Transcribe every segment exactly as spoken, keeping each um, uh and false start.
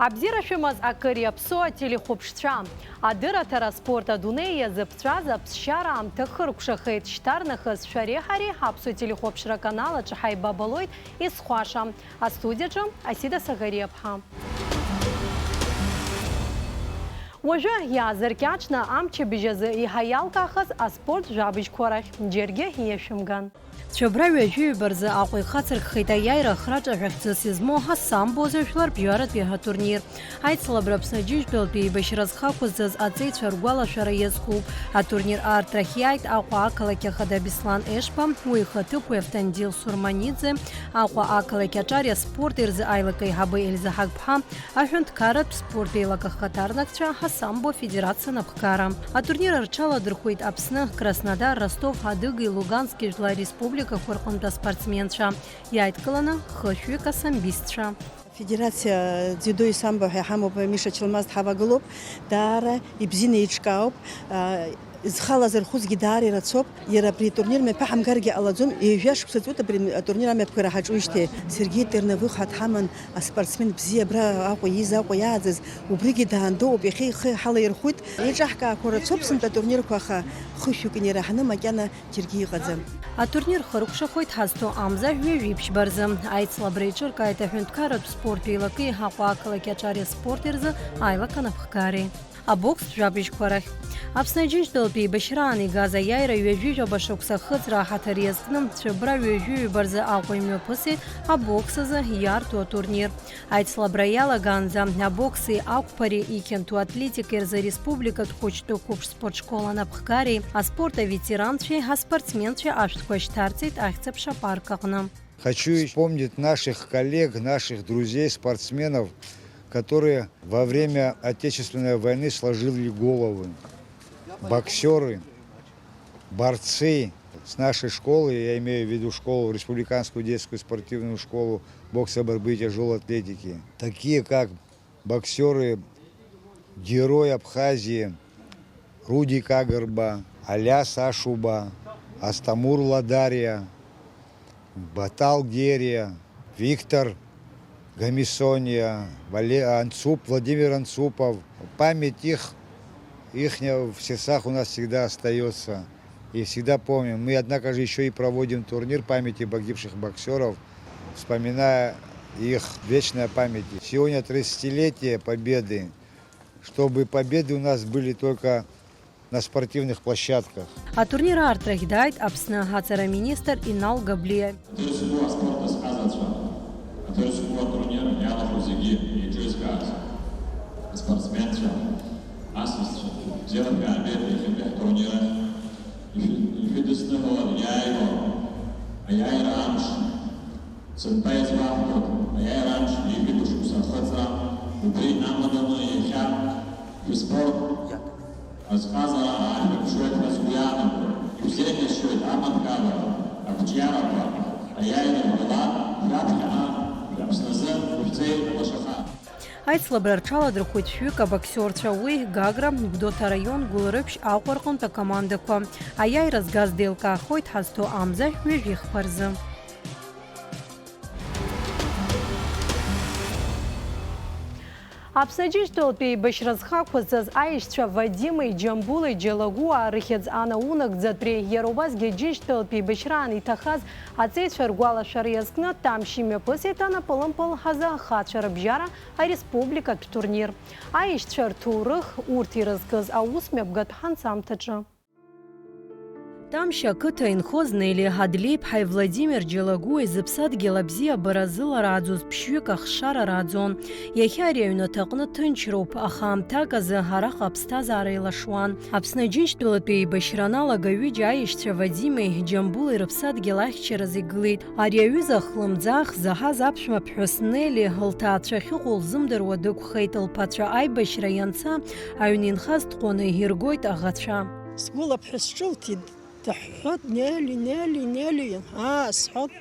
Абзиара шәымаз акыр иаԥсоу ателехәаԥшцәа. Адырраҭара аспорт адунеи иазыԥҵәаз аԥсшьара аамҭа хыркәшахеит. Шьҭарнахыс шәареи ҳареи ҳаԥсуа телехәаԥшра аканал аҿы ҳаибабалоит, исхәаша. Астудиаҿы Асида Саӷариаԥҳа. Уажәы иаазыркьаҿны амчыбжь азы еиҳа иалкаахаз аспорт жәабжьқәа рахь џьаргьы иашәымган. Цәыббра ҩажәи ҩба рзы Аҟәа ихацыркхеит аиааира ахраҿы ҳәа хьӡыс измоу ҳасамбо зыжәлар бжьаратәи атурнир. Аицлабра Аԥсны Аџьынџьтәылатәи еибашьра зхы ақәызҵаз аҵеицәа ргәалашәара иазкуп. Атурнир аартрахь иааит Аҟәа ақалақь ахада Беслан Ешба, уи ихаҭыԥуаҩ Автандил Сурманиӡе, Аҟәа ақалақь аҿар аспорт еизо аилак аиҳабы Елиза Ҳагԥҳа, аҳәынҭқарратә спорт еилак ахаҭарнакцәа, ҳасамбо афедерациа анапхгара. Атурнир рҽаладырхәит Аԥсны, Краснодар, Ростов, Адыгеи Лугански жәлар республикақәа рҟынтә аспортсменцәа, иааидкыланы хышәҩык асамбистцәа. Афедерациа дзиудои самбо ҳәа иҳамоуп, Миша Чалмаз дҳавагылоуп, даара ибзианы еиҿкаауп. Зхала зырхәызгьы даара ирацәоуп. Иара абри атурнир мҩаԥаҳамгаргьы ҟалаӡом, ҩажәа шықәса ҵуеит абри атурнир амҩаԥгара ҳаҿуижьҭеи. Сергеи Терновых ҳәа дҳаман, аспортсмен бзиа, абра Аҟәа ииз, Аҟәа иааӡаз, убригьы даандоуп, иахьа ихы ҳалаирхәит. Еиҿаҳкаақәа рацәоуп, сынтәа атурнирқәа, аха хышәҩык инеираҳаны макьана џьаргьы иҟаӡам. Атурнир хыркәшахоит ҳазҭо амза ҩажәи ԥшьба рзы. Аицлабра еиҿыркааит аҳәынҭқарратә спорт еилаки Аҟәа ақалақь аҿари аспорти рзы аилак анапхгареи. Абокс жәабжьқәа рахь. Аԥсны Аџьынџьтәылатәи еибашьраан игаз аиааира ҩажәи жәаба шықәса ахыҵра аҳаҭыр иазкны, Цәыббра ҩажәи ҩба рзы Аҟәа имҩаԥысит абокс азы иарҭо атурнир. Аицлабра иалагаанӡа абокси ақәԥареи ихьанҭоу атлетикеи рзы ареспубликатә хәыҷтәы қәыԥш спортшкол анапхгареи аспорт аветеранцәеи аспортсменцәеи ашәҭқәа шьҭарҵеит Ахьӡ-аԥша апарк аҟны. Хочу вспомнить наших коллег, наших друзей, спортсменов, которые во время Отечественной войны сложили головы. Боксеры, борцы с нашей школы, я имею в виду школу, Республиканскую детскую спортивную школу бокса, борьбы и тяжелой атлетики, такие как боксеры, герой Абхазии Руди Кагарба, Аляс Ашуба, Астамур Ладария, Батал Герия, Виктор Гамисония, Вале-, Анцуп, Владимир Анцупов. Память их, ихняя в сердцах у нас всегда остаётся. И всегда помним. Мы, однако же, ещё и проводим турнир памяти погибших боксёров, вспоминая их вечная память. Сегодня тридцатилетие Победы. Чтобы победы у нас были только на спортивных площадках. Атурнир аартрахь дааит Аԥсны аҵара министр Инал Габлиа. Аҭырқәа аспорт азҟазацәа, аҭырқәа атурнир иалахәу зегьы еиҿызкааз аспортсменцәа, асасцәа, бзиала шәаабеит иахьатәи ҳтурнир ахь. Ишәы-, ишәыдысныҳәалар иааиуа аиааира амш. Сынтәа иазгәаҳҭоит, аиааира амш ҩажәи шықәса ахыҵра, убри инамаданы иахьа шәыспорт азҟазара аашәырԥшуеит ҳәа сгәы иаанагоит. Ишәзеиӷьасшьоит аманкабара, ақәҿиарақәа, аиааира жәбалар, шәаԥхьаҟа, шәаԥсназы шәцеит алашаха. Аицлабра рҽаладырхәит шәҩык абоксиорцәа, уи Гагра, Гәдоуҭа араион, Гәылрыԥшь, Аҟәа рҟынтә акомандақәа. Аиааира згаз деилкаахоит ҳазҭо амза ҩажәихԥа рзы. Аԥсны Аџьынџьтәылатәи еибашьра зхы ақәызҵаз аишьцәа Вадими Џьамбули Џьалагәуаа рыхьӡ анаунагӡатәреи иара убасгьы Аџьынџьтәылатәи еибашьраан иҭахаз аҵеицәа ргәалашәара иазкны Тамшь имҩаԥысит анапылымпыл азы ахацәа рыбжьара ареспубликатә турнир. Аишьцәа рҭоурых, урҭ ирызкыз аус мҩаԥгатә ҳанҵамҭаҿы. Тамшь ақыҭа инхоз Нели Ҳадлеиԥҳаи Владимир Џьалагәуеи зыԥсадгьыл абзиабара зыларааӡоз ԥшьҩык ахшара рааӡон. Иахьа ари аҩнаҭаҟны ҭынчроуп, аха аамҭак азы араҟа аԥсҭазаара еилашуан. Аԥсны Аџьынџьтәылатәи еибашьра аналага ҩыџьа аишьцәа Вадими Џьамбули рыԥсадгьыл ахьчаразы игылеит. Ари аҩыза хлымӡаах заҳаз аԥшәма ԥҳәыс Нели лҭаацәа ахьыҟоу лзымдыруа дықәхеит, лԥацәа аибашьра ианца, аҩн инхаз тҟәаны иргоит аӷацәа. Сгәыла ԥҳәыс ҿылҭит, дыҳәҳәоит, Нели, Нели, Нели, аа, сҳәоит,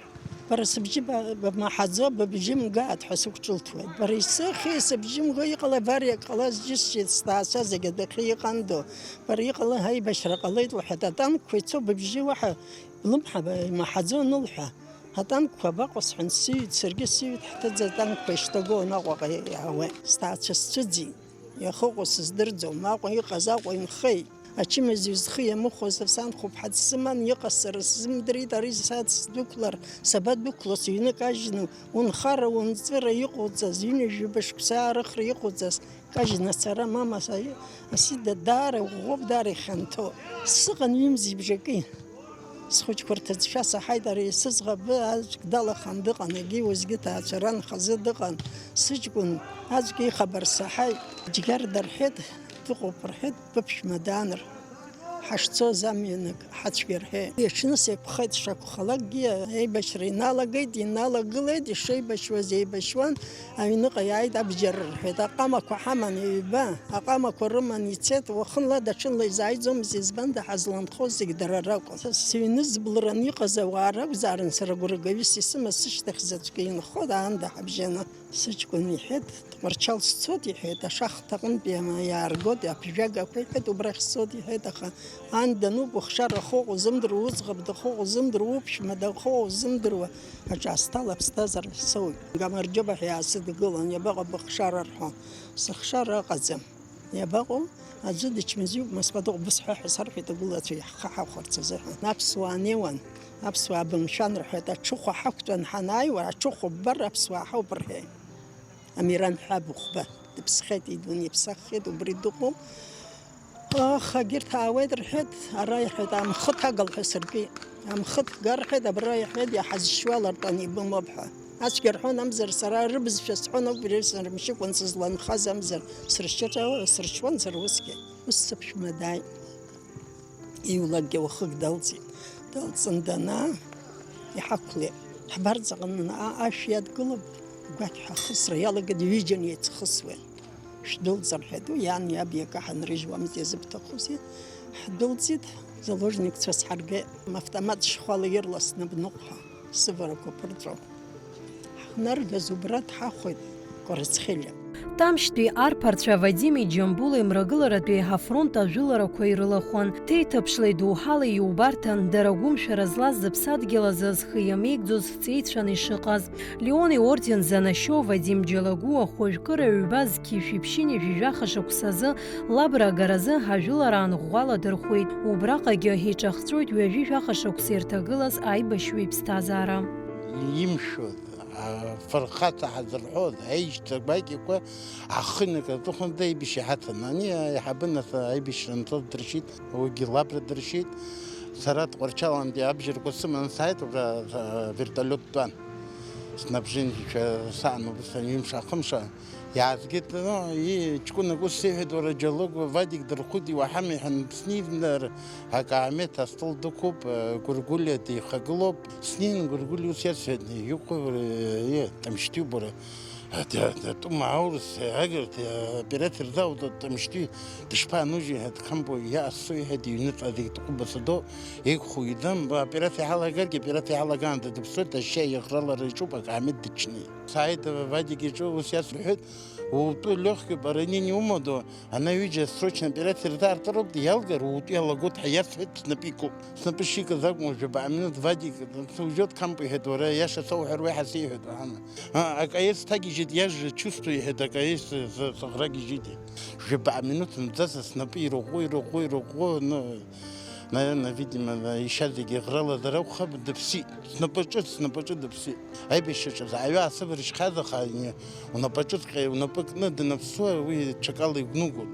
бара сыбжьы ба-, бмаҳаӡо, быбжьы мгааит ҳәа сықәҿылҭуеит. Бара исыхьи, сыбжьы мго иҟалеи, Вариа, иҟалаз џьысшьеит, сҭаацәа зегьы адәахьы иҟандоу, бара иҟалеи, аибашьра ҟалеит, уҳәа, атанкқәа ицо, быбжьы уаҳа Лымҳа имаҳаӡо анылҳәа, Атанкқәа абаҟоу сҳәан, сыҩит, саргьы сыҩит, ҳҭыӡ атанкқәа ишҭагылан Аҟәаҟа иаауеит. Сҭаацәа сцәыӡит. Иахьыҟоу сыздырӡом, Аҟәа иҟаз Аҟәа инхеит. Ачымазаҩ зхы иамыхәоз санхәыԥҳа дсыман, иҟасҵара сзымдырит, ари сад сдәықәлар, сабадәықәло, сыҩны кажьны, унхара, унҵыра иҟауҵаз, ҩынҩажәаба шықәса аарыхра иҟауҵаз, кажьны ацара, мама, са-, Асида даара иӷәӷәоуп, даара ихьанҭоуп. Сыҟан ҩымзи бжаки. Схәыҷқәа рҭыӡшәа саҳаит, ари сыӡӷабы аӡәк далаханы дыҟан, егьи уеизгьы ҭаацәаран хазы дыҟан. Сыҷкәын аӡәк ихабар саҳаит. Џьгьарда рҳәеит, дыҟоуп рҳәеит, быԥшәма дааныр. Ҳашцоз амҩанык ҳацәгьа рҳәеит. Иҽны сеиқәхеит, шакәхалакгьы аибашьра иналагеит, иналагылеит, ишеибашьуаз еибашьуан, аҩныҟа иааит, абџьар рҳәеит, аҟамақәа ҳаман ҩба, аҟамақәа рыман ицеит, уахынла даҽынла изааиӡомызт, избанда ҳазланхоз зегь дара ракәын. Сыҩны зблыраны иҟаз ауаа ракәзаарын, сара гәыргаҩыс исымаз сышьҭахь заҵәык инхо аанда ҳабжьаны. Сыҷкәын иҳәеит, Тҟәарчал сцоит, иҳәеит, ашахҭа аҟынтәи ама-, иааргоит, аԥжәагақәа, иҳәеит, убрахь сцоит, иҳәеит, аха ан дануп, ухшара ахы ыҟоу зымдыруа, уӡӷаб дахы ыҟоу зымдыруа, уԥшәма дахы ыҟоу зымдыруа, аҿаасҭала аԥсҭазаара соуит. Гамарџьыба ҳәа иаасыдгылан, иабаҟа быхшара рҳәо, сыхшара ыҟаӡам. Иабаҟоу? Аӡәы дычмазаҩуп, Москва дыҟоуп, бысҳәа ҳәа сарҳәеит, агәылацәа иаҳхаҳахәарц азыҳәан. Аԥсуаа неуан, аԥсуаа бымшәан рҳәеит, аҽыхәа ҳақәтәан ҳанааиуа, аҽыхәа ббар, аԥсуаа ҳауп рҳәеит. Амиран ҳәа абыхәба дыԥсхьеит, идун иԥсаххьеит, убри дыҟоуп. Аха егьырҭ аауеит рҳәеит, ара иҳәеит, амхы ҭагал ҳәа сыркит. Амхы ҭга рҳәеит, абра иҳәеит, иаҳазшьуа лартәан ибымоуп ҳәа. Ацәгьа рҳәон, амзар сара рыбызшәа сҳәон ауп, ирсырмшьыкәан сызланхаз амзар, срышьҭаҿ-, срышьуан сара усгьы. Ус сыԥшәма дааит. Иулакгьы уахык далҵит. Далҵын данаа, иҳақәлеит. Ҳбарҵаҟны а-, ашә иадгылоуп, агәақь ҳахысра иалагеит, ҩыџьа неицхысуеит. Шәдәылҵ, рҳәеит, уи иан иаб иакы ҳанрыжьуамызт, иазыбҭахузеи? Ҳдәылҵит, заложникцәа сҳаргеит, автомат шьхәала ирласны бныҟәҳа, сыварақәа ԥырҵәо. Ҳнаргаз убра дҳахәеит, Кәарацхелиа. Тамшьтәи арԥарцәа Вадими Џьамбулеи мрагыларатәи афронт ажәыларақәа ирылахәын. Ҭеиҭыԥшла идоуҳала иубарҭан, дара агәымшәара злаз зыԥсадгьыл азы зхы иамеигӡоз ҵеицәаны ишыҟаз. Леон иорден занашьоу Вадим Џьалагәуа хәажәкыра ҩба зқьи жәшәи ԥшьынҩажәи жәаха шықәсазы Лабра агаразы ажәылараан ӷәӷәала дырхәеит. Убраҟагьы иҿахҵәоит ҩажәи жәаха шықәса ирҭагылаз аибашьҩы иԥсҭазаара. Имшәоз, афырхаҵа ҳазырҳәоз, аишьцәа гәакьақәа ахынҩык аҵыхәанӡа аибашьра иҳацын. Ани аиҳабы нас аибашьра анцоз дыршьит, уигьы Лабра дыршьит. Сара Тҟәарчалантәи абџьарқәа сыманы сааит, убра, а, вертолиот тәан. Снабжьыншьа саан убыс ҩымш-ахымша. Иаазгеит, ну, и, ҷкәынак ус сиҳәеит, уара, Џьалыгәа, Вадик дырхәит, иуаҳами ҳәа снеин, акаамеҭ астол дықәуп, э, Гәыргәлиа дихагылоуп. Снеин, Гәыргәлиа ус иасҳәеит, иҟои, уара, э, Тамшьтиуп, уара, э, д-, датәума аурыс, э, агырҭ, э, оператор даауҵо, Тамшьтиу дышԥанужьи ҳәа дхамԥо, иаасо иҳәеит, иҩныҵҟа зегь дҟәыбаса доуп, еиқәхо идам, ба операциа ҳалагаргьы, операциа ҳалагаанӡа дыԥсуеит, ашьа иӷралара иҿуп, акаамеҭ дычнеит. Сааит, э, Вадик иҿы ус иасҳәеит, Утәы легкий поранение умадоу, ана ҩыџьа срочно операциа рзаартыроуп, иалгар, утәы иалагоит ҳәа иасҳәеит, снапы икуп. Снапы шикыз акәым, жәабаҟа минуҭ Вадик, сужьот камп иҳәеит, уара, иаша соуҳәар уи ҳәа сиҳәеит, уаҳама. А, акаес дҭагьежьит, иажәа чувствую иҳәеит, акаес сы-, сыӷра гьежьит. Жәабаҟа минуҭ нҵас снапы ирыӷәӷәо, ирыӷәӷәо, ирыӷәӷәо, ну, наверное, видимо, ишьа зегьы ӷралазар акәхап, дыԥсит. Снапаҿы, снапаҿы дыԥсит. Аибашьраҿы зааҩы аасываршьхьаз, аха ани унапаҿыҵәҟьа унапы кны даныԥсуа, уи ҽакала игәныгәон.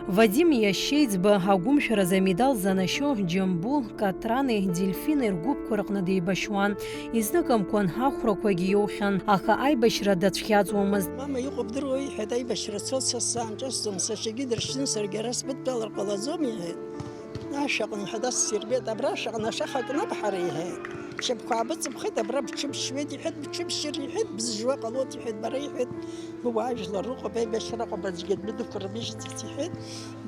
Вадим иашьеиҵбы агәымшәаразы амедал занашьо Џьамбул, Катрани, Дельфини ргәыԥқәа рҟны деибашьуан. Изныкымкәан ахәрақәагьы иоухьан, аха аибашьра дацәхьаҵуамызт. Мама иҟоу бдыруоу, иҳәеит, аибашьра цоит, са сзаанҿасӡом, сашьагьы дыршьны саргьы ара сбыдтәалар ҟалаӡом, иҳәеит. Ашә аҟны ҳәа дас сирбеит, абра ашә аҟны ашаха кны абҳәара иҳәеит. Бшьапқәа аабыҵыԥхеит, абра бҽыбшьуеит иҳәеит, бҽыбшьыр иҳәеит, бызжуа ҟалоит иҳәеит, бара иҳәеит, быуаажәлар рыҟоуп, аибашьра ыҟоуп, аӡәгьы дбыдықәырмыжьӡац иҳәеит,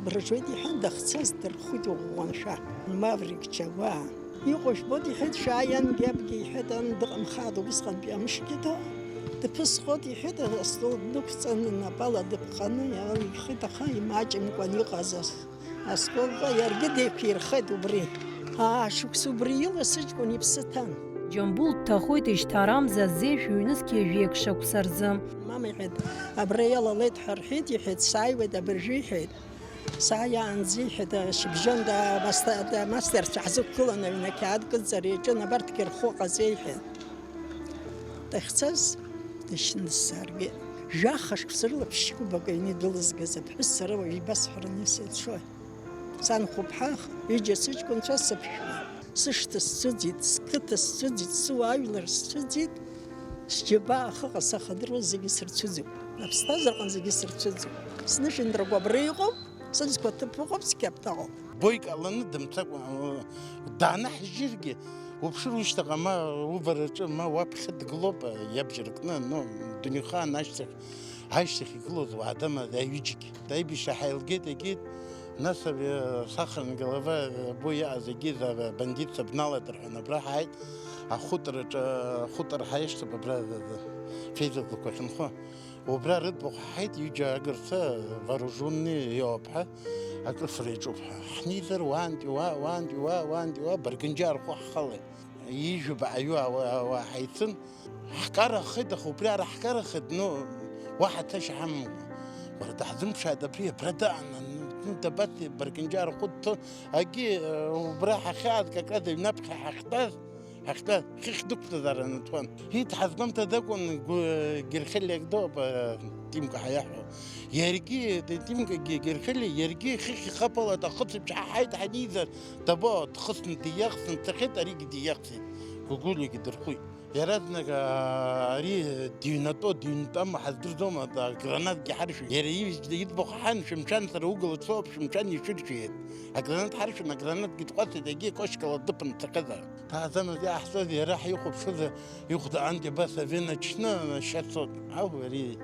быржуеит иҳәан, дахцаз дырхәит уаӷәӷәаншәа. Маврик Чагәаа. Иҟоу жәбоит иҳәеит, шәааи, ангьы абгьы иҳәеит, ан дыҟамхааит убысҟантәи амшгьы ҭо. Дыԥысхот иҳәеит, астол днықәҵаны, напала дыԥҟаны иаалихит, аха имаҷымкәан иҟаз ас. Асколка иаргьы деиқәирхеит убри. Аа, шықәса убри ила сыҷкәын иԥсы ҭан. Џьамбул дҭахоит ишьҭарамза зежә ҩнызқьи жәеиԥшь шықәса рзы. Мама иҳәеит, абра иалалеит ҳәа рҳәеит, иҳәеит, сааиуеит абыржәы, иҳәеит. Сааиаанӡа, иҳәеит, ашьыбжьон да-, масҭа-, да-, мастерцәа ҳзықәгылан аҩны ақьаад кыдҵара иаҿын, абарҭгьы рхәы ҟаҵеи, иҳәеит. Дахьцаз дышьны саргьы. Жәаха шықәса рыла ԥшьшьқәа бак аҩны идәылызгаз аԥҳәыс сара уажә ибасҳәараны исылшои? Санхәыԥҳа, ҩыџьа сыҷкәынцәа сыԥшәма. Сышҭа сцәыӡит, сқыҭа сцәыӡит, сыуаажәлар сцәыӡит, сџьабаа ахыҟа сахадыруа зегьы сырцәыӡуп. Аԥсҭазаараҟны зегьы сырцәыӡуп. Снышәынҭрақәа абра иҟоуп, сыӡқәа ҭыԥ ыҟоуп, сқьаԥҭа ыҟоуп. Боик аланы дымцакәа, даанаҳжьыргьы, уԥшыр, ушьҭаҟа ма увараҿы, ма уаԥхьа дгылоуп, иабџьар кны, ну, дунеихаан ашьҭахь, ашьҭахь игылоз уаадама аҩыџьагьы. Аибашьра ҳаилгеит, егьит, нас абри, сахарн голова, абу иааз егьит, абандитцәа бналеит рҳәан, абра ҳааит, ахәытраҿы, ахәытра ҳаишьҭоуп, абра, Феиза лықәахьынхо. Убра рыӡбахә ҳаҳаит, ҩыџьа агырцәа вооружённые иоуп ҳәа, акрыфара иаҿуп ҳәа. Ҳнеизар, уаантәи уа, уаантәи уа, уаантәи уа, Баргынџьаа рхәы ҳхалеит. Ҩажәа баҟаҩы ауаа, ауаа ҳаицын. Ҳкарахеит, аха убри ара ҳкарахеит, ну, уаҳа ҭашьа ҳамамкәа. Уара, даҳзымԥшааит абри, абра даан, ну, дабацеи, Баргынџьаа рхәы дҭо, агьи, э, убра ҳахьааз, как раз аҩнаԥхьа ҳахьтәаз, ҳахьтәаз, хыхь дықәҵазар анатәан. Ит ҳазгәамҭаӡакәан, гу-, Герхелиак доуп, э, Тимка ҳәа иаҳәо. Иаргьы, Тимка Герхелиа, иаргьы хыхь ихаԥалеит, аҭаххыцеиԥш ҳаҳаит ҳанизар, дабо, дхысны диахсны дцахьеит, аригьы диахсит, Гәыгәлиагьы дырхәит. Иаразнак, аа, ари дыҩнатәо, дыҩнатәама ҳаздырӡом, агранатгьы ҳаршәит. Иара ижәдыруа иӡбахә ҳан, шәымшәан, сара угылац соуп, шәымшәан, ишәыршәиеит. Агранат ҳаршәын, агранатгьы дҟәацит, егьи Кошкала дыԥан дцахьазаап. Ҭаазаныз иаҳҳәоз, иара ҳихәаԥшыз, ихәда анти абас авен аҽны, шьацоит. Ау, ари,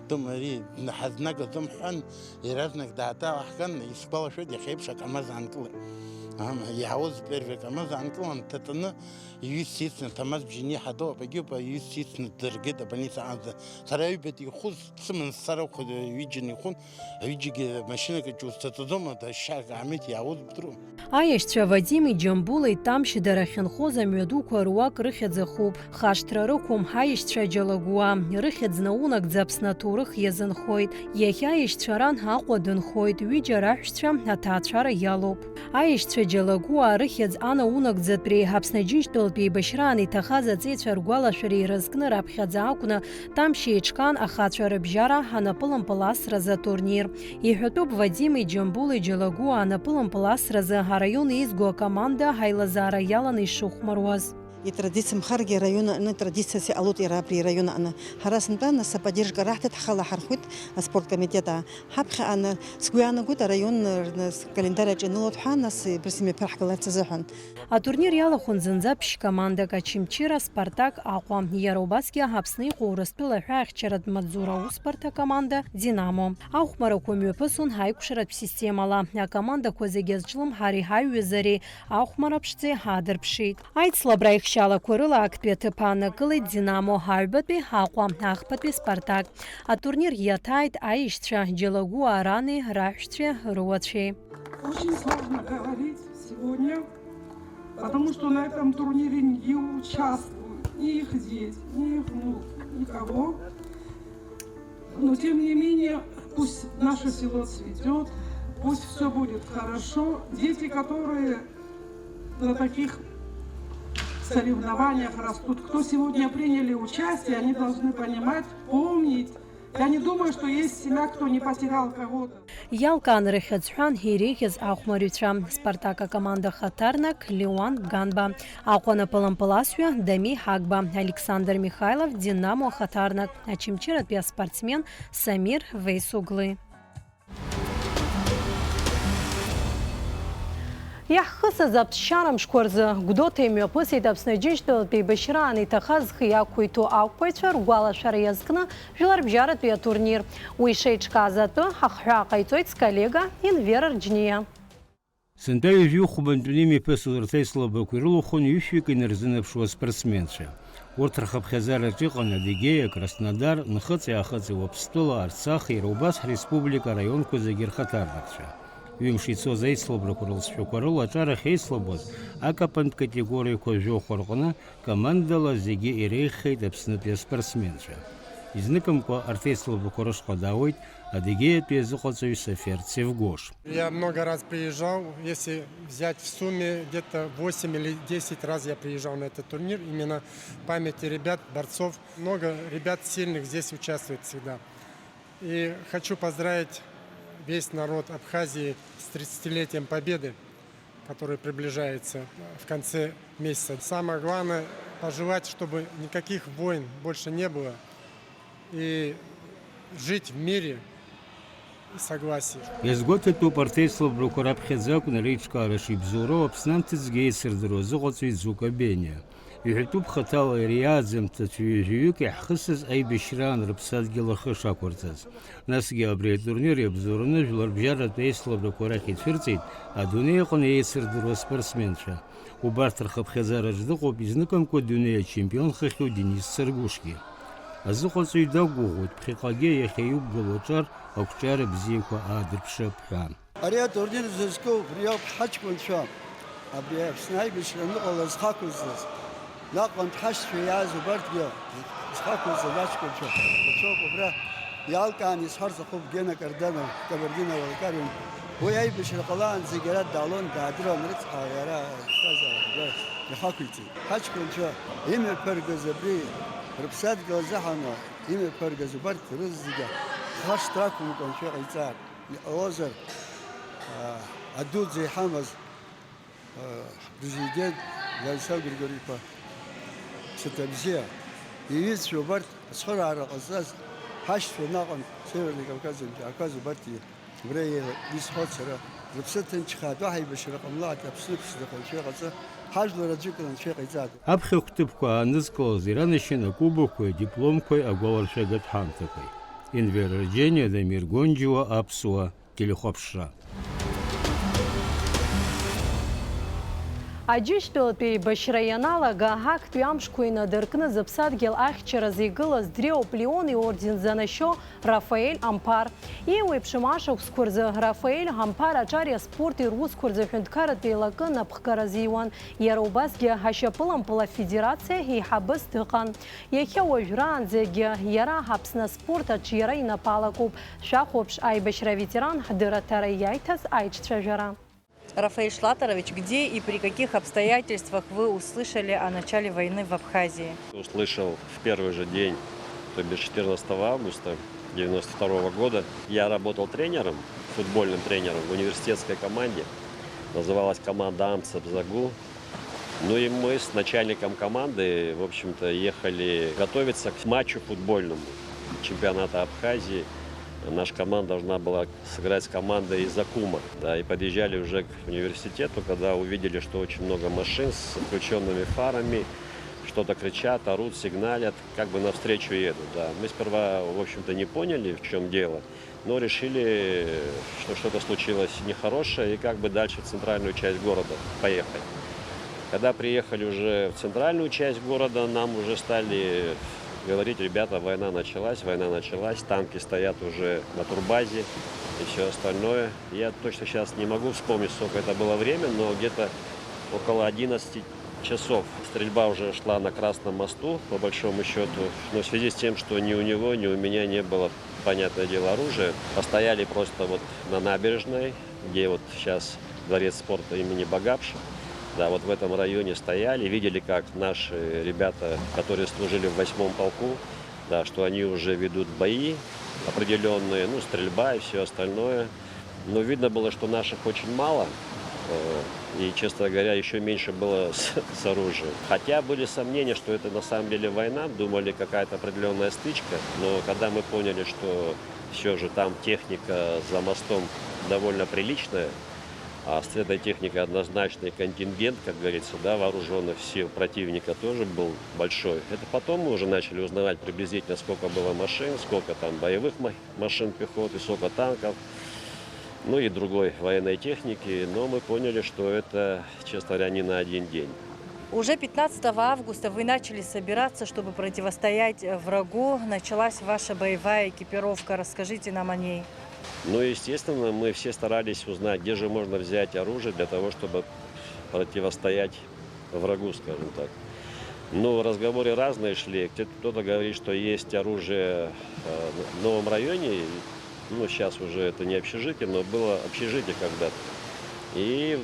дым, ари, ҳазнагаз дымҳәан, иаразнак дааталаҳган, исгәалашәоит, иахьа еиԥш акамаз аанкылеит. Ам, иаауз первый акамаз аанкылан, дҭаҵаны, иҩызцәа ицны, Ҭамаз бжьы иҳадоу абагьы, иҩызцәа ицны дыргеит абольница аанӡа. Сара аҩбатәи ихәыз сыман сцар акәхеит, ҩыџьа ихәын, ҩыџьагьы машьынак аҿы узҭаҵаӡом, ада шьак аамеҭ иаауз бдыруан. Аиашьцәа Вадими Џьамбулеи Тамшь дара ахьынхоз амҩадуқәа руак рыхьӡ ахуп. Хашҭра рықәым ҳаишьцәа Џьалагәуа, рыхьӡ наунагӡа Аԥсны аҭоурых иазынхоит. Иахьа аишьцәа ран Аҟәа дынхоит, ҩыџьа раҳәшьцәа аҭаацәара иалоуп. Аишьцәа Џьалагәуаа рыхьӡ анаунагӡатәреи Аԥсны Џьынџьтәылатә еибашьраан иҭахаз аҵеицәа ргәалашәареи рызкны раԥхьаӡа акәны Тамшь еиҿкаан ахацәа рыбжьара анапылампыл асразы атурнир. Иҳәатәуп Вадими Џьамбули Џьалагәуаа анапылампыл асразы араион еизго акоманда аилазаара иаланы ишыхәмаруаз. Итрадициамхаргьы араион аҟны традициас иҟалоит иара абри араион аҟны. Ҳара сынтәа нас аподдержка раҳҭеит, ҳхала ҳархәит аспорт комитет аа. Ҳаԥхьаҟа аны сгәы иаанагоит араион рныс календарь аҿы ианылоит ҳәа, нас абас имҩаԥырҳгаларц азыҳәан. Атурнир иалахәын зынӡа ԥшь командак, Очамчыра, Спартак, Аҟәа. Иара убасгьы Аԥсны иҟоу Урыстәыла аҳәаахьчаратә маҵзура аусбарҭа акоманда Динамо. Ахәмарақәа мҩаԥысон ҳаикәшаратә системала. Акомандақәа зегьы азҿлымҳареи ҳаиҩызареи ахәмарԥшӡеи ҳаадырԥшит. Аицлабра аихшьалақәа рыла актәи аҭыԥ ааннакылеит Динамо, аҩбатәи Аҟәа, ахԥатәи Спартак. Атурнир иаҭааит аишьцәа Џьалагәуаа рани раҳәшьцәеи рыуацәеи. Очень сложно говорить сегодня, потому что на этом турнире не участвуют ни их дети, ни их внуки, никого. Но тем не менее, пусть наше село цветет, пусть все будет хорошо. Дети, которые на таких соревнованиях растут, кто сегодня приняли участие, они должны понимать, помнить. Я не думаю, что есть семья, кто не потерял кого-то. Иалкаан рыхьӡ ҳәан иреиӷьыз ахәмарҩцәа, Спартак акоманда ахаҭарнак Леуан Ганба, Аҟәа напылампыласҩы Дамеи Ҳагба, Александр Михайлов, Динамо ахаҭарнак, Очамчыратәи аспортсмен Самир Веисоглы. Иаҳхысыз аԥсшьара мшқәа рзы Гәдоуҭа имҩаԥысит Аԥсны Џьынџьтәылатәи еибашьраан иҭахаз зхы иақәиҭу ақәԥаҩцәа ргәалашәара иазкны жәларбжьаратәи атурнир. Уи шеиҿкааз атәы ахҳәаа ҟаиҵоит сколлега Инвер Арџьниа. Сынтәа ҩажәи хәба нтәаны имҩаԥысыз урҭ аицлабрақәа ирылахәын ҩышәҩык инарзынаԥшуа аспортсменцәа. Урҭ рхыԥхьаӡараҿы иҟан Адыгеиа, Краснодар, Нхыҵи Аахыҵи Уаԥстәыла, Арцах, иара убас ҳреспублика араионқәа зегьы рхаҭарнакцәа. Ҩымш ицоз аицлабрақәа рылҵшәақәа рыла аҿар ахьеицлабуаз акапантә категориақәа жәохә рҟны командала зегьы иреиӷьхеит Аԥснытәи аспортсменцәа. Изныкымкәа арҭ аицлабрақәа рышҟа даауеит Адыгеиатәи азыҟаҵаҩ Софер Цевгош. Я много раз приезжал, если взять в сумме, где-то восемь или десять раз я приезжал на этот турнир, именно в памяти ребят, борцов. Много ребят сильных здесь участвует всегда. И хочу поздравить весь народ Абхазии с тридцатилетием Победы, который приближается в конце месяца. Самое главное, пожелать, чтобы никаких войн больше не было, и жить в мире и согласии. Иазгәаҭатәуп, арҭ аицлабрақәа раԥхьаӡа акәын ареиҿкаара шибзоуроу Аԥсны анҭыҵгьы еицырдыруа азыҟаҵаҩ Ӡука Бениа. Иҳәатәуп хаҭала иара иааӡамҭацә ҩажәаҩык иаҳхысыз аибашьраан рыԥсадгьыл ахы шақәырҵаз. Насгьы абри атурнир иабзоураны жәларбжьаратә еицлабрақәа рахь ицәырҵит адунеи аҟны еицырдыруа спортсменцәа. Убарҭ рхыԥхьаӡараҿ дыҟоуп изныкымкәа дунеи ачемпионхахьоу Денис Царгәышгьы. Азыҟаҵаҩ дақәгәыӷуеит, ԥхьаҟагьы иахьа иқәгылоу аҿар ақәҿиара бзиақәа аадырԥшып ҳәа. Ари атурнир зызку убриоуп ҳаҷкәынцәа, абри Аԥсны аибашьра аныҟала зхақәызҵаз, наҟ-ҟантә ҳашьцәа иааз убарҭгьы зхақәызҵаз аҷкәынцәа рацәоуп. Убра иалкааны исҳәар сҭахуп Гена Карданов, Кабардино-Балкариан. Уи аибашьра ҟалаанӡагьы ара даалон, даадыруан, рыцҳа иара иԥсҭазаара убра ихақәиҵеит. Ҳаҷкәынцәа имҩаԥыргаз абри рыԥсадгьыл азыҳәан имҩаԥыргаз убарҭ рызегьы ҳхашҭра ақәымкәа анцәа иҟаиҵар. Иҟалозар, аа, адуӡӡа иҳамаз, аа, ҳпрезидент Владислав Григорий-иԥа Ԥсаҭа бзиа, иҩызцәа убарҭ ацхыраара ҟазҵаз ҳашьцәа наҟ-ҟантә Северный Кавказынтәи аақәаз убарҭ, убра еилак исҳәоит сара, рыԥсы ҭынчхааит, уаҳа еибашьра ҟамлааит, Аԥсны ԥшӡақәа анцәа иҟаҵа, ҳажәлар аӡәыкны анцәа иҟаиҵааит. Аԥхьа қәҭыԥқәа аанызкылаз иранашьан акубокқәеи адипломқәеи агәаларшәагатә ҳамҭақәеи. Енвер Арџьениа, Дамир Гонџьуа, Аԥсуа телехәаԥшра. Аџьынџьтәылатәи еибашьра ианалага, актәи амшқәа инадыркны зыԥсадгьыл ахьчаразы игылаз Дреоп Леон иорден занашьо Рафаель Амԥар. Еиуеиԥшым ашықәсқәа рзы Рафаель Амԥар аҿари аспорти русқәа рзы аҳәынҭқарратә еилакы напхгара азиуан. Иара убасгьы ашьапылампыл афедерациа еиҳабыс дыҟан. Иахьа уажәраанӡагьы иара Аԥсны аспорт аҿиара инапы алакуп. Шәахәаԥш, аибашьра аветеран ҳдырраҭара иаиҭаз аиҿцәажәара. Рафаэль Шлаторович, где и при каких обстоятельствах вы услышали о начале войны в Абхазии? Услышал в первый же день, то бишь четырнадцатого августа девяносто второго года. Я работал тренером, футбольным тренером в университетской команде. Называлась команда Амцабзагу. Ну и мы с начальником команды, в общем-то, ехали готовиться к матчу футбольному, чемпионата Абхазии. Наша команда должна была сыграть с командой из Акума. Да, и подъезжали уже к университету, когда увидели, что очень много машин с включёнными фарами, что-то кричат, орут, сигналят, как бы навстречу едут. Да. Мы сперва, в общем-то, не поняли, в чём дело, но решили, что что-то случилось нехорошее, и как бы дальше в центральную часть города поехать. Когда приехали уже в центральную часть города, нам уже стали говорить: «Ребята, война началась, война началась, танки стоят уже на турбазе и всё остальное». Я точно щас не могу вспомнить, сколько это было время, но где-то около одиннадцати часов. Стрельба уже шла на Красном мосту, по большому счёту. Но в связи с тем, что ни у него, ни у меня не было, понятное дело, оружия, постояли просто вот на набережной, где вот щас дворец спорта имени Багапш. Да, вот в этом районе стояли, видели, как наши ребята, которые служили в восьмом полку, да, что они уже ведут бои определённые, ну, стрельба и всё остальное. Но видно было, что наших очень мало, э, и, честно говоря, ещё меньше было с, с оружием. Хотя были сомнения, что это на самом деле война, думали, какая-то определённая стычка, но когда мы поняли, что всё же там техника за мостом довольно приличная, а с этой техникой однозначный контингент, как говорится, да, вооружённых сил противника тоже был большой. Это потом мы уже начали узнавать приблизительно, сколько было машин, сколько там боевых ма-, машин пехоты, сколько танков, ну и другой военной техники. Но мы поняли, что это, честно говоря, не на один день. Уже пятнадцатого августа вы начали собираться, чтобы противостоять, э, врагу. Началась ваша боевая экипировка. Расскажите нам о ней. Ну, естественно, мы все старались узнать, где же можно взять оружие для того, чтобы противостоять врагу, скажем так. Ну, разговоры разные шли. Кто-то говорит, что есть оружие э, в новом районе. Ну, сейчас уже это не общежитие, но было общежитие когда-то. И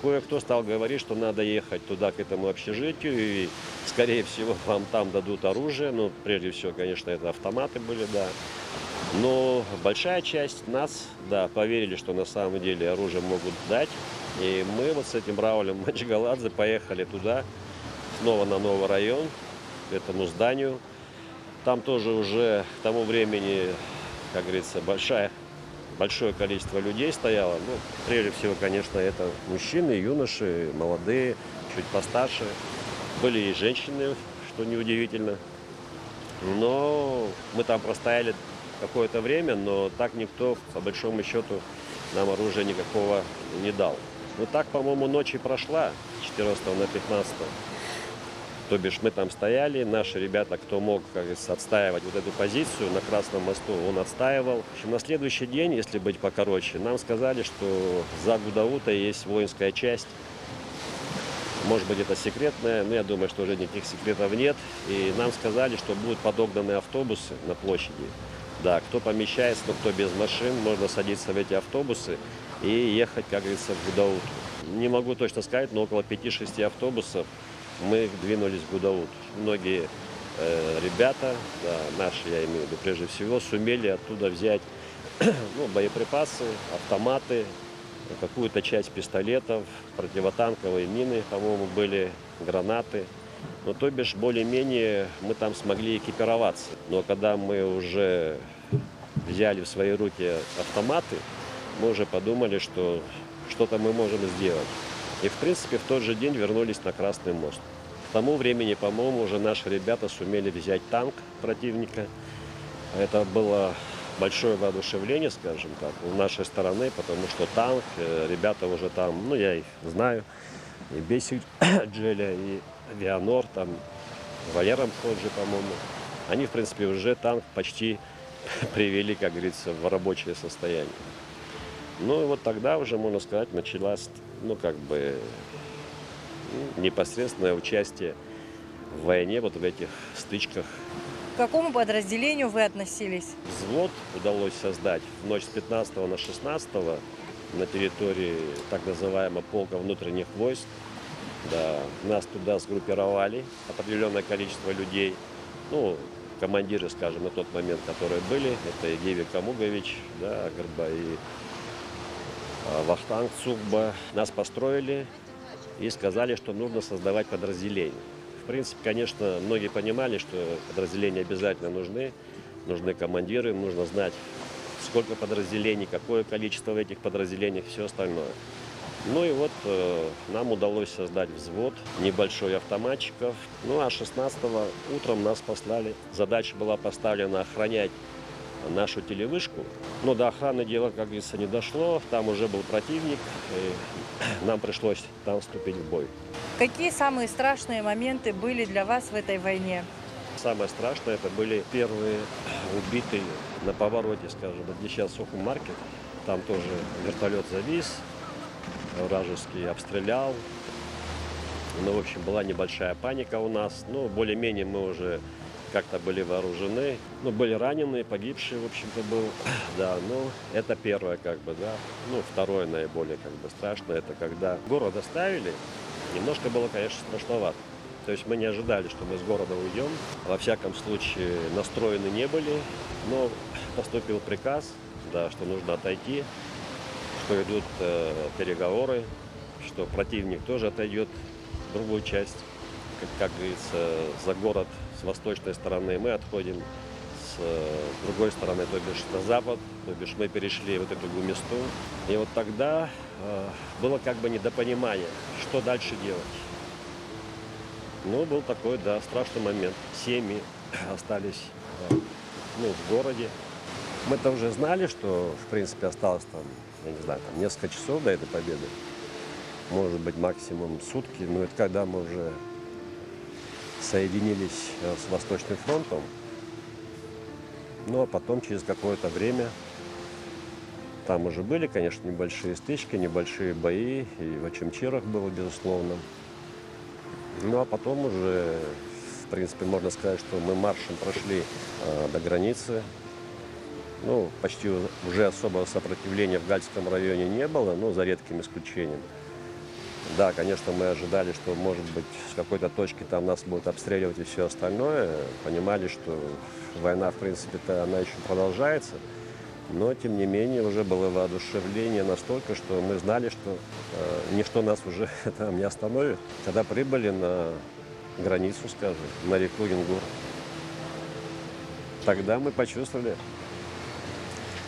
кое-кто стал говорить, что надо ехать туда, к этому общежитию, и, скорее всего, вам там дадут оружие. Ну, прежде всего, конечно, это автоматы были, да. Но большая часть нас, да, поверили, что на самом деле оружие могут дать. И мы вот с этим Раулем Маджигаладзе поехали туда, снова на новый район, к этому зданию. Там тоже уже к тому времени, как говорится, большая, большое количество людей стояло. Ну, прежде всего, конечно, это мужчины, юноши, молодые, чуть постарше. Были и женщины, что неудивительно. Но мы там простояли какое-то время, но так никто, по большому счету, нам оружия никакого не дал. Ну так, по-моему, ночь и прошла с четырнадцатого на пятнадцатое. То бишь мы там стояли, наши ребята, кто мог, как говорится, отстаивать вот эту позицию на Красном мосту, он отстаивал. В общем, на следующий день, если быть покороче, нам сказали, что за Гудаута есть воинская часть. Может быть, это секретная, но я думаю, что уже никаких секретов нет. И нам сказали, что будут подогнаны автобусы на площади. Да, кто помещается, но кто без машин, можно садиться в эти автобусы и ехать, как говорится, в Гудауту. Не могу точно сказать, но около пяти-шести автобусов мы двинулись в Гудаут. Многие э, ребята, да, наши, я имею в виду, прежде всего, сумели оттуда взять ну, боеприпасы, автоматы, какую-то часть пистолетов, противотанковые мины, по-моему, были, гранаты. Ну, то бишь, более-менее мы там смогли экипироваться. Но когда мы уже взяли в свои руки автоматы, мы уже подумали, что что-то мы можем сделать. И, в принципе, в тот же день вернулись на Красный мост. К тому времени, по-моему, уже наши ребята сумели взять танк противника. Это было большое воодушевление, скажем так, у нашей стороны, потому что танк, э, ребята уже там, ну, я их знаю, и Бесик Джеля, и Вианор, там, Валера Мходжи, по-моему, они, в принципе, уже танк почти привели, как говорится, в рабочее состояние. Ну и вот тогда уже, можно сказать, началась, ну, как бы, ну, непосредственное участие в войне, вот в этих стычках. К какому подразделению вы относились? Взвод удалось создать в ночь с пятнадцатого на шестнадцатое на территории так называемого полка внутренних войск. Да, нас туда сгруппировали, определенное количество людей. Ну, командиры, скажем, на тот момент, которые были, это Евгений Камугович, да, Агарба и а, Вахтанг Цугба. Нас построили и сказали, что нужно создавать подразделение. В принципе, конечно, многие понимали, что подразделения обязательно нужны, нужны командиры, нужно знать, сколько подразделений, какое количество в этих подразделениях, все остальное. Ну и вот э, нам удалось создать взвод небольшой автоматчиков. Ну а шестнадцатого утром нас послали. Задача была поставлена охранять нашу телевышку. Но до охраны дело, как говорится, не дошло. Там уже был противник, и нам пришлось там вступить в бой. Какие самые страшные моменты были для вас в этой войне? Самое страшное это были первые убитые на повороте, скажем, вот где сейчас Сухум маркет. Там тоже вертолет завис, вражеский обстрелял. Ну, в общем, была небольшая паника у нас. Ну, более-менее мы уже как-то были вооружены. Ну, были раненые, погибшие, в общем-то, был. Да, ну, это первое, как бы, да. Ну, второе наиболее, как бы, страшное, это когда город оставили, немножко было, конечно, страшновато. То есть мы не ожидали, что мы с города уйдем. Во всяком случае, настроены не были, но поступил приказ, да, что нужно отойти, что идут э, переговоры, что противник тоже отойдет в другую часть, как, как говорится, за город с восточной стороны мы отходим, с э, другой стороны, то бишь на запад, то бишь мы перешли вот эту гумисту. И вот тогда э, было как бы недопонимание, что дальше делать. Ну, был такой, да, страшный момент. Семьи остались э, ну, в городе. Мы-то уже знали, что, в принципе, осталось там, я не знаю, там несколько часов до этой победы. Может быть, максимум сутки. Но это когда мы уже соединились э, с Восточным фронтом. Ну, а потом, через какое-то время, Там уже были, конечно, небольшие стычки, небольшие бои, и в Очамчирах было, безусловно. Ну, а потом уже, в принципе, можно сказать, что мы маршем прошли, э, до границы. Ну, почти у-, уже особого сопротивления в Гальском районе не было, ну, за редким исключением. Да, конечно, мы ожидали, что, может быть, с какой-то точки там нас будут обстреливать и всё остальное. Понимали, что война, в принципе-то, она ещё продолжается. Но, тем не менее, уже было воодушевление настолько, что мы знали, что, э, ничто нас уже там не остановит. Когда прибыли на границу, скажем, на реку Ингур, тогда мы почувствовали,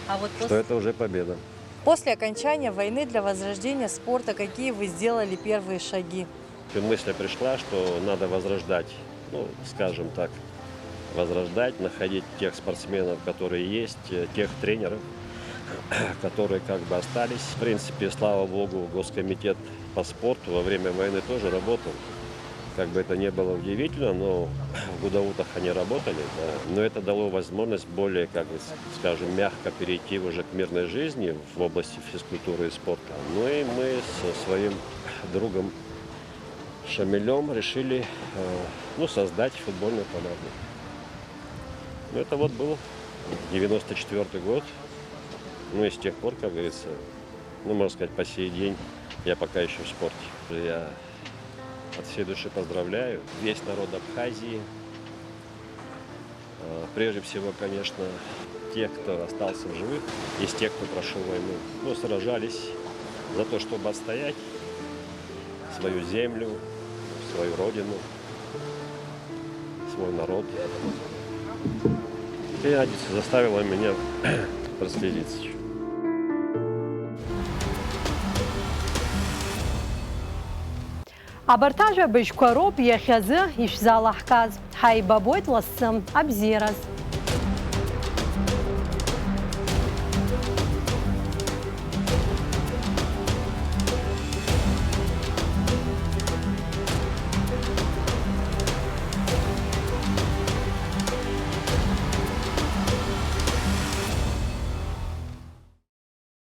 А вот что пос- это уже победа. После окончания войны для возрождения спорта какие вы сделали первые шаги? И мысль пришла, что надо возрождать, ну, скажем так, возрождать, находить тех спортсменов, которые есть, э, тех тренеров, которые как бы остались. В принципе, слава богу, Госкомитет по спорту во время войны тоже работал. Как бы это ни было удивительно, но в Гудаутах они работали, да. Но это дало возможность более, как бы, с-, скажем, мягко перейти уже к мирной жизни в области физкультуры и спорта. Ну и мы со своим другом Шамилём решили, э, ну, создать футбольную команду. Ну, это вот был девяносто четвёртый год. Ну и с тех пор, как говорится, ну, можно сказать, по сей день я пока ещё в спорте. Я от всей души поздравляю весь народ Абхазии. Э, прежде всего, конечно, тех, кто остался в живых, из тех, кто прошёл войну, ну, сражались за то, чтобы отстоять свою землю, свою родину, свой народ. И это заставило меня прослезиться. Абарҭ ажәабжьқәа роуп иахьазы ишәзалаҳкааз. Ҳаибабоит лассы, абзиараз.